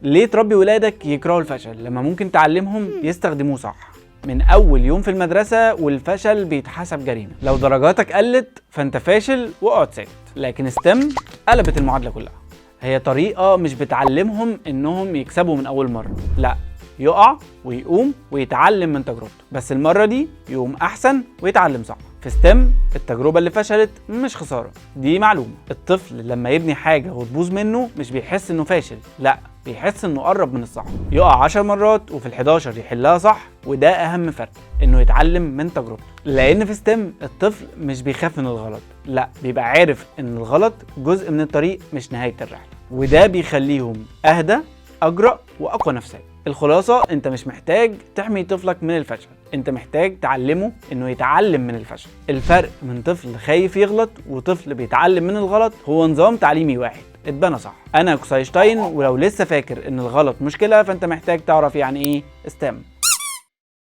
ليه تربي ولادك يكرهوا الفشل لما ممكن تعلمهم يستخدموه صح؟ من اول يوم في المدرسة والفشل بيتحسب جريمه، لو درجاتك قلت فانت فاشل واقعد ساكت. لكن STEM قلبت المعادلة كلها. هي طريقه مش بتعلمهم انهم يكسبوا من اول مره، لا، يقع ويقوم ويتعلم من تجربته، بس المرة دي يقوم احسن ويتعلم صح. في STEM التجربة اللي فشلت مش خساره، دي معلومه. الطفل لما يبني حاجة وتبوظ منه مش بيحس انه فاشل، لا، بيحس انه قرب من الصح. يقع 10 مرات وفي ال11 يحلها صح، وده اهم فرق، انه يتعلم من تجربته. لان في STEM الطفل مش بيخاف من الغلط، لا، بيبقى عارف ان الغلط جزء من الطريق مش نهاية الرحله، وده بيخليهم اهدى، اجرأ واقوى نفسيا. الخلاصة، انت مش محتاج تحمي طفلك من الفشل، انت محتاج تعلمه انه يتعلم من الفشل. الفرق من طفل خايف يغلط وطفل بيتعلم من الغلط هو نظام تعليمي واحد اتبنى صح. انا قصي شتاين، ولو لسه فاكر ان الغلط مشكلة فانت محتاج تعرف يعني ايه STEM.